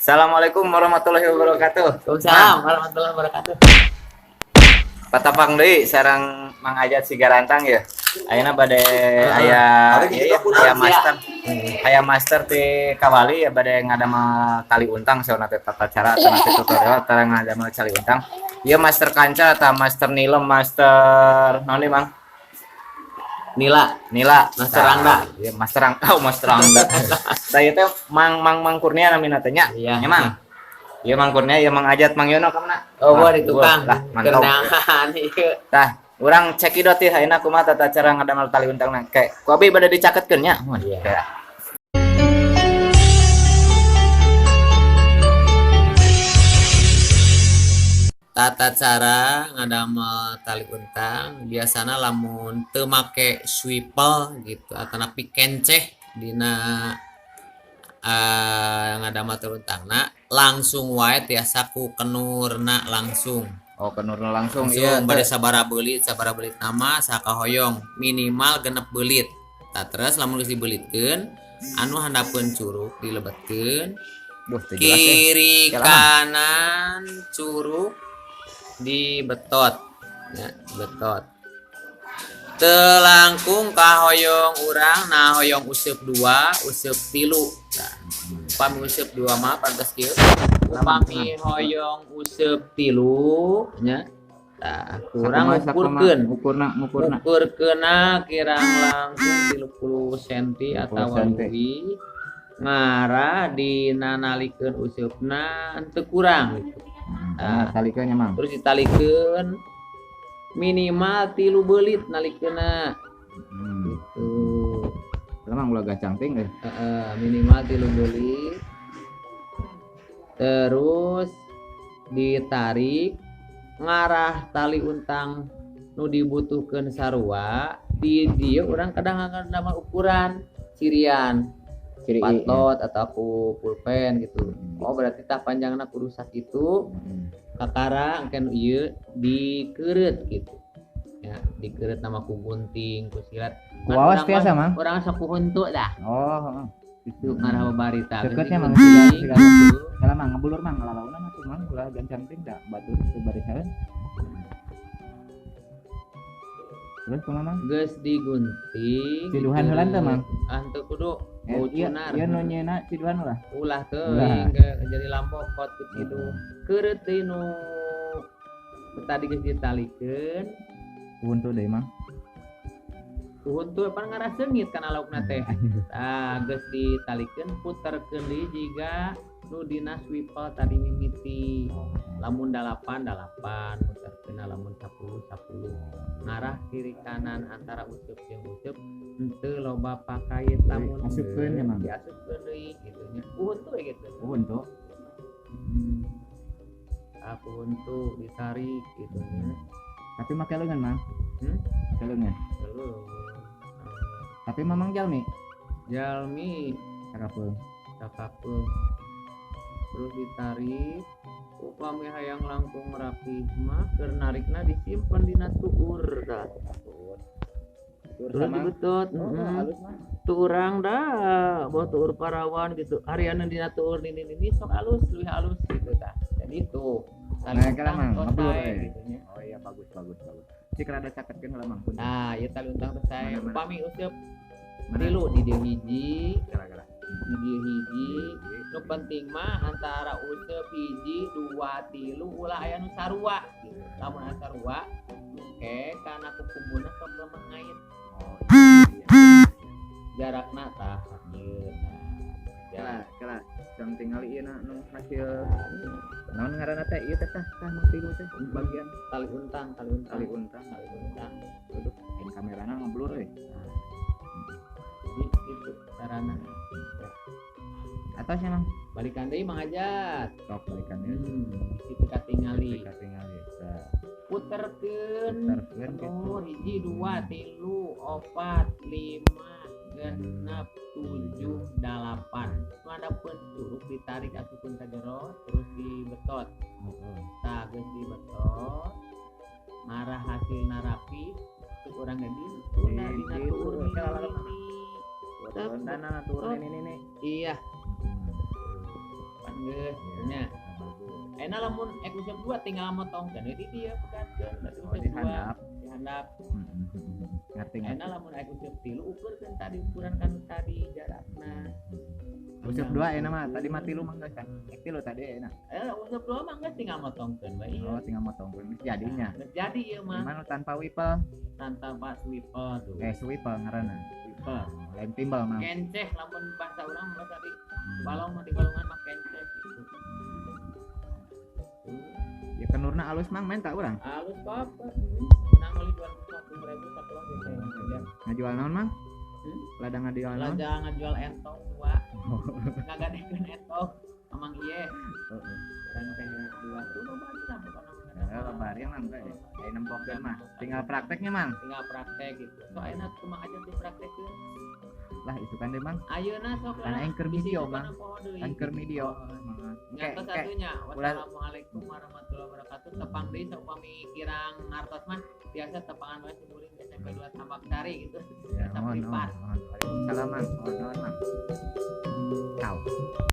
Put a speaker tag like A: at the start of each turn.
A: Assalamualaikum warahmatullahi wabarakatuh.
B: Waalaikumsalam warahmatullahi wabarakatuh.
A: Patapang deui sareng Mang Ajat Sigarantang ya. Ayeuna bade aya ieu ya, aya master. Aya master ti Kawali ya bade ngadamel tali untang sauna teh tata cara tata tutorial tara ngadamel tali untang. Ieu master kanca atau master nilem, master naon nih, Mang?
B: Nila,
A: Nila,
B: Master Rangda.
A: Iya, Master Rangda. Oh, Master Rangda. Saya teh Mang Mang Mang Kurnia namina teh nya.
B: Iya.
A: Nya Mang. Iya Mang Kurnia, iya Mang Ajat, Mang Yono ka mana?
B: Oh,
A: Wah,
B: di tukang.
A: lah, mantap.
B: Kenangan ieu.
A: Tah, urang cekidot ieu ayeuna kumaha tata cara ngadamel tali untangna. Kayak ku abi bade dicaketkeun nya.
B: Iya.
A: Kayak.
B: Tata cara ngadamel tali untang biasana lamun teu make swivel gitu atanapi kenceh dina ngadamel tali untangna langsung wae tiasa ku kenurna langsung.
A: Oh, kenurna langsung,
B: langsung
A: iya.
B: Bade sabaraha beulit nama sakahoyong minimal 6 beulit. Tah terus lamun geus dibelitkeun anu handapeun curug dilebetkeun.
A: Duh, teu jelas, eh.
B: Kiri
A: Jalan.
B: Kanan curug dibetot ya, betot telangkung kahoyong urang nah hoyong useup 2 useup 3. Nah, upami useup 2 mah pantes kieu, upami hoyong useup 3 nya tah kurang ukurkeun
A: ukurna ngukurna
B: ukurkeunna kirang langkung 30 cm atawa leuwih ngarah dina nalikeun useupna teu kurang gitu.
A: Nah, talikeun nya, Mang.
B: Terus ditalikeun minimal 3 beulit nalikeunna. Gitu.
A: Lah Mang ulah gacang ting euy.
B: Heeh, minimal 3 beulit. Terus ditarik ngarah tali untang nu dibutuhkeun sarua di dieu urang kadang ngadamel ukuran cirian.
A: Ciri
B: patot atau aku pulpen gitu. Oh berarti tah panjangna kudu sakitu. Kakara engke nu ieu dikeureut gitu. Ya, dikeureut nama ku gunting, ku silat.
A: Ku awas tiasa, Mang.
B: Urang sok ku huntu dah.
A: Oh, heeh.
B: Itu ngarah babarita.
A: Deketnya, Mang,
B: Gunting,
A: siga
B: gitu.
A: Salah Mang, ngebulur Mang, lalaunan atuh Mang, ulah gancang ting da batur teu barisaeun. Terus kumaha, Mang?
B: Geus digunting.
A: Ciduhan heula teh, Mang?
B: Ah, teu kudu. Bau
A: Iya,
B: cunar.
A: iya nu nyeuna ciduhan ulah.
B: Ulah teuing jadi lampokot ku ciduh. Keureut deui nu tadi geus ditalikeun.
A: Huntu deui, Mang.
B: Huntu pan ngarah seungit kana laukna teh. Tah geus ditalikeun puterkeun deui jiga nu dina swivel tadi mimiti. Lamun 8 8 puterkeun lamun 10 10. Ngarah kiri kanan antara useup jeung useup henteu loba pakait lamun
A: Asupkeun nya, Mang.
B: Diasupkeun deui kitu nya. Huntu we gitu.
A: Huntu.
B: Aku huntu ditarik gitu nya.
A: Tapi make leungeun, Mang.
B: Hmm?
A: Make leungeun.
B: Leungeun.
A: Tapi Mamang jalmi.
B: Jalmi.
A: Sakapeung.
B: Sakapeung. Terus ditarik upami hayang langkung rapi mah keur narikna disimpen dina tuur tah. Terus dibetot,
A: Oh, halus mah.
B: Tuurang dah, boh tuur parawan gitu. Hariana dina tuur nini nini sok halus, leuwih halus gitu tah. Jadi itu.
A: Nah, kala Mang,
B: tos
A: ngeblur,
B: sae
A: eh.
B: gitu nya.
A: Oh iya, bagus bagus bagus. Cik rada caketkeun heula Mang.
B: Nah, ieu tali untang teh sae.
A: Mana, mana?
B: Upami useup
A: Mana?
B: 3 di dieu hiji,
A: Gara-gara.
B: di dieu hiji. Nu penting mah antara useup 1 2 3 ulah aya nu sarua gitu. Lamun aya sarua engke kana kukumbuna sok lemah ngait.
A: Oh, iya.
B: Jarakna tah ieu tah.
A: Kala, kala. Jang tingali ieu na nu hasil naon ngaranna teh ieu teh tah tah nu tilu teh bagian
B: tali untang, tali untang.
A: Tali untang,
B: tali untang.
A: Aduh, ini kamerana ngeblur euy.
B: Jadi itu carana.
A: Atasnya, Mang.
B: Balikan deui Mang Ajat.
A: Sok balikan deui.
B: Itu katingali.
A: Katingali. Tah.
B: Puterkeun.
A: Puterkeun gitu.
B: Oh, 1 2 3 4 5 6 7 8. Ngadapkeun curug ditarik asupkeun ka jero terus dibetot.
A: Heeh.
B: Tah geus dibetot ngarah hasilna rapi cek urang ge ditunda dina tuur mimiti.
A: Turun dana turun ini ini.
B: Iya. geus nya. Ayeuna lamun ek useup 2 tinggal motongkeun we di dieu pegatkeun berarti
A: Oh,
B: useup 2
A: dihandap.
B: Dihandap.
A: Ngerti ngerti.
B: Ayeuna lamun ek useup 3 ukurkeun tadi ukuran kanu tadi jarakna.
A: Useup 2 ayeuna mah, tadi mah 3 mah geus kan. Ek 3 tadi ayeuna.
B: Useup 2 mah geus tinggal motongkeun bae ieu.
A: Oh, tinggal motongkeun geus jadinya.
B: Geus jadi ieu mah.
A: Gimana tanpa wipel?
B: Tanpa swivel tuh.
A: Swivel ngaranna.
B: Swivel.
A: Lain timbal mah.
B: Kenceh lamun bahasa urang mah tadi. Balong mah di balongan mah kenceh gitu.
A: Ya kenurna alus mang main tak urang?
B: Alus kok. Menang meuli 250.000 sakeloh ge teh.
A: Ngajual naon mang? Ladang ngajual naon?
B: Ladang ngajual entong 2. Ngagadekeun entong amang ieu.
A: Heeh.
B: Urang teh 2 tuh loba lah pokona.
A: Ya babari mang teh. Aya nempokeun mah. Tinggal prakteknya mang.
B: Tinggal praktek gitu. So ayeuna kumaha aja dipraktekkeun.
A: Lah itu kan deh mang.
B: Ayeuna sok
A: Kan anchor video mang. Anchor video.
B: Oke, satunya. Wassalamualaikum warahmatullahi wabarakatuh. Tepang deui saupami kirang ngartos mah biasa tepangan wae simkuring SMP 2 Tambaksari gitu.
A: Ya, mohon, mohon. Waalaikumsalam mang. Mohon, mohon, mang.